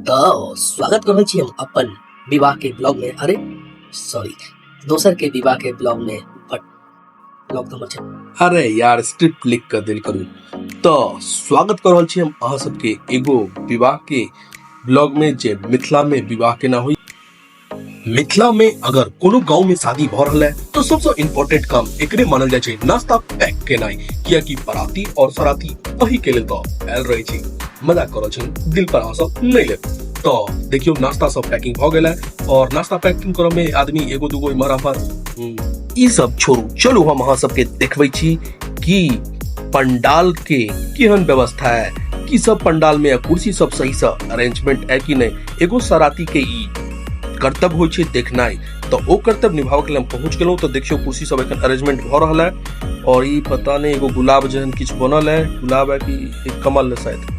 तऽ स्वागत कर रहल छी हम अपन विवाह के ब्लॉग में। अरे सॉरी, दोसर के विवाह के ब्लॉग में, बट ब्लॉग तऽ हमर छै। अरे यार, स्क्रिप्ट लिख कर देल करू। तऽ स्वागत कर रहल छी हम अहाँ सबके एगो विवाह के ब्लॉग में, जे मिथिला में विवाह केना होई। मिथिला में अगर कोनो गांव में शादी भ रहल है तो सबसे इम्पोर्टेंट काम एकरे मानल जाय छै, नाश्ता पैक केनाइ, कियाकि बाराती और सराती अही के लेल तो आयल रहे छै। मजाक कर रहल छी, दिल पर अहाँ सब नहीं लेब। तो देखियो नाश्ता सब पैकिंग भ गेल है और नाश्ता पैकिंग करऽ में आदमी एगो दूगो इम्हर आम्हर, ई सब छोड़ू, चलू हम अहाँ सबके देखबै छी कि पंडाल के केहन व्यवस्था है, की सब पंडाल में कुर्सी सब सही से अरेंजमेंट है कि नहीं। एगो सराती के ई कर्तव्य होइ छै देखनाइ, तो ओ कर्तव्य निभाबऽ के लेल हम पहुंच गेलहुँ। तो देखियौ कुर्सी सब एखन अरेंजमेंट भऽ रहल है और ई पता नहीं एगो गुलाब जेहन किछु बनल है, गुलाब है कि एक कमल है शायद।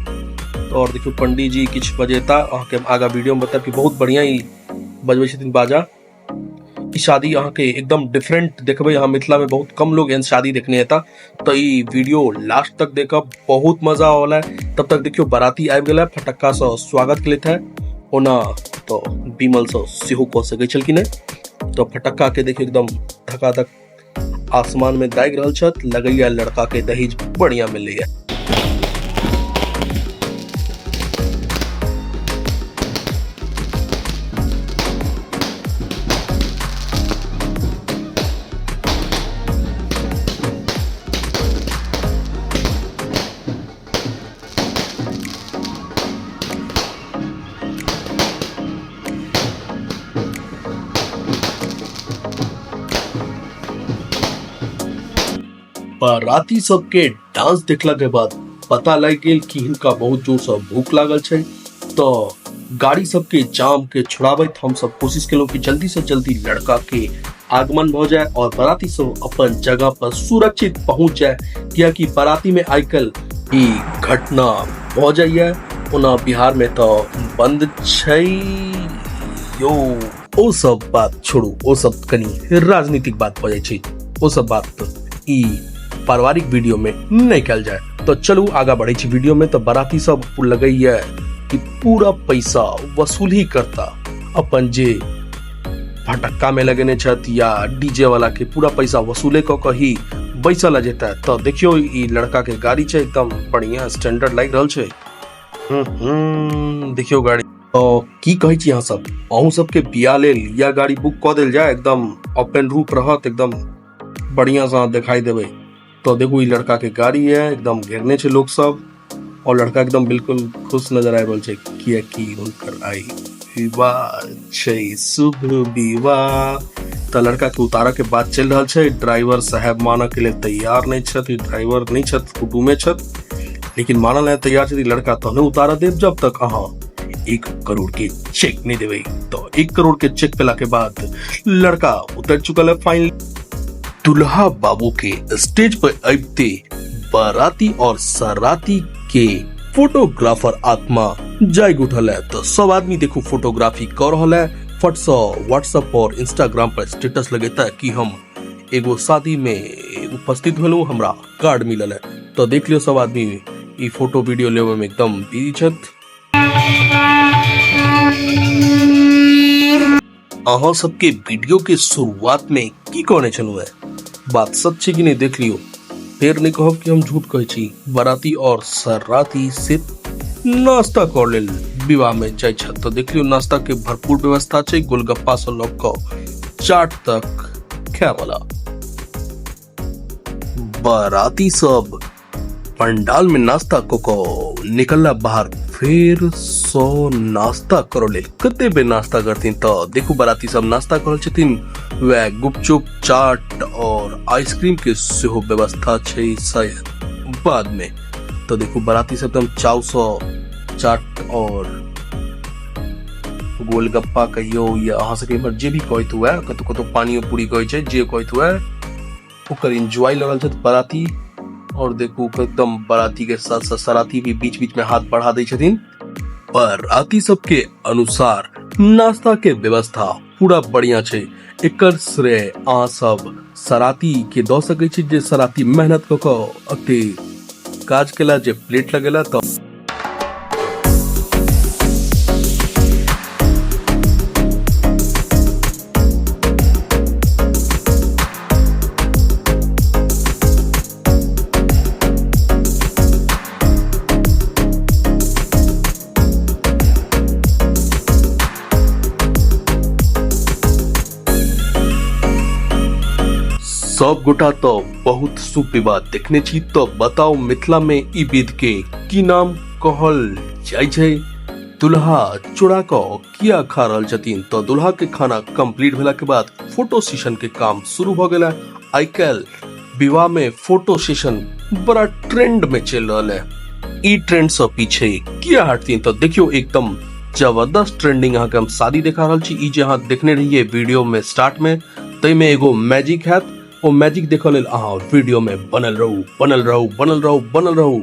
तो और देखियौ पंडित जी किछु बजेता, अहाँके हम आगा वीडियो में बतायब कि बहुत बढ़िया ई बजबै छथिन बाजा। ई शादी अहाँके एकदम डिफरेंट देखबै, अहाँ मिथिला में बहुत कम लोग एहन शादी देखने हेता। तो ई वीडियो लास्ट तक देखब, बहुत मजा आबऽ है। तब तक देखियौ बाराती आबि गेल है, फटक्का से स्वागत केलथि है। ओना तो विमल से सेहो कऽ सकै छलखिन है। तो फटक्का के देखियौ एकदम धकाधक आसमान में दागि रहल छथि, लगैया लड़का के दहेज बढ़िया मिलैया। बाराती सबके डांस देखला के बाद पता लागि गेल कि हिनका बहुत जोर से भूख लागल छै। तो गाड़ी सबके जाम के छुड़ाबैत हम सब कोशिश केलहुँ कि जल्दी से जल्दी लड़का के आगमन भऽ जाए और बाराती सब अपन जगह पर सुरक्षित पहुंच जाए, कियाकि बाराती में आइ काल्हि ई घटना भऽ जाइए। ओना बिहार में तो बंद छै यो, ओ सब बात छोड़ू, ओ सब कनी राजनीतिक बात भऽ जाइ छै, ओ सब बात ई पारिवारिक वीडियो में नहीं कयल जाए। तो चलू आगा बढ़े छी वीडियो में। तो बाराती सब लगैया कि पूरा पैसा वसूल ही करता, अपन जे फटक्का में लगेने छथि या डीजे वाला के पूरा पैसा वसूले कऽ कऽ ही बैसल जेता। तो देखियो ई लड़का के गाड़ी छै, एकदम बढ़िया स्टैंडर्ड लागि रहल छै। देखियो गाड़ी। तो की कहै छी अहाँ सब, अहूँ सबके बियाह लेल या गाड़ी बुक कऽ देल जाए, एकदम ओपन रूप रहत, एकदम बढ़िया से अहाँ देखाई देबै। तो देखू ई लड़का के गाड़ी है, एकदम घेरने छै लोग सब और लड़का एकदम बिल्कुल खुश नजर आबि रहल छै, कियाकि हुनकर आइ विवाह छै, शुभ विवाह। तो लड़का के उतारऽ के बात चलि रहल छै, ड्राइवर साहब मानऽ के लेल तैयार नहि छथि, ड्राइवर नहि छथि, कुटुमे छथि, लेकिन मानऽ लेल तैयार छथि लड़का, तहने उतारऽ देब जब तक अहाँ 1 करोड़ के चेक नहीं देबै। तो 1 करोड़ के चेक पेला के बाद लड़का उतर चुकल है फाइनली। दुल्हा बाबू के स्टेज पर अबते बाराती और सराती के फोटोग्राफर आत्मा जाग उठल है। तो सब आदमी देखू फोटोग्राफी कर रहल है, फट से व्हाट्सएप और इंस्टाग्राम पर स्टेटस लगेता है कि हम एगो शादी में उपस्थित भेलहुँ, हमरा कार्ड मिलल है। तो देख लियो सब आदमी ई फोटो वीडियो लेवे में एकदम बिजी छथि। अहाँ सबके वीडियो के शुरुआत में की कहने छलहुँ है, बात सच छै कि नहीं देख लियो, फेर नहीं कहब कि हम झूठ कहै छी। बाराती और सराती सिर्फ नाश्ता कर लेल विवाह में जाइ छथि। तो देख लियो नाश्ता के भरपूर व्यवस्था छै, गोलगप्पा से लऽ कऽ चाट तक खाय वाला। बाराती सब पंडाल में नाश्ता कऽ कऽ निकलला बाहर, फेर सो नाश्ता करो लेल कते बेर नाश्ता करथिन। तो देखू बाराती सब नाश्ता कर छथिन, वएह गुपचुप चाट और आइसक्रीम के सेहो व्यवस्था छै शायद बाद में। तो देखू बाराती सब एकदम चाव सँ चाट और गोलगप्पा कहियो या अहाँ सबके इम्हर जे भी कहैत हुए, कतौ कतौ पानियो पूरी कहै छै, जे कहैत हुए ओकर एंजॉय लऽ रहल छथि बाराती। और देखू एकदम बाराती के साथ साथ सराती भी बीच बीच में हाथ बढ़ा दै छथिन। बाराती सबके अनुसार नाश्ता के व्यवस्था पूरा बढ़िया छै, एकर श्रेय अहाँ सब सराती के दऽ सकै छी जे सराती मेहनत कऽ कऽ अते काज केला, जे प्लेट लगेला। तऽ सब गोटा तो बहुत शुभ विवाह देखने छी, तो बताओ मिथिला में ई विध के की नाम कहल जाइ छै? दुल्हा चूड़ा क किया खा रहल छथिन? तो दुल्हा के खाना कंप्लीट भेला के बाद फोटो सेशन के काम शुरू भ गेल। आइ काल्हि विवाह में फोटो सेशन बड़ा ट्रेंड में चल रहा है। ई ट्रेंड से पीछे किया हटथिन? तो देखियो एकदम जबरदस्त ट्रेंडिंग अहाँ के हम शादी देखा रहल छी। ई जे अहाँ देखने रहिए वीडियो में स्टार्ट में, तै में एगो मैजिक हैत, ओ मैजिक देखऽ लेल अहाँ वीडियो में बनल रहू, बनल रहू, बनल रहू, बनल रहू।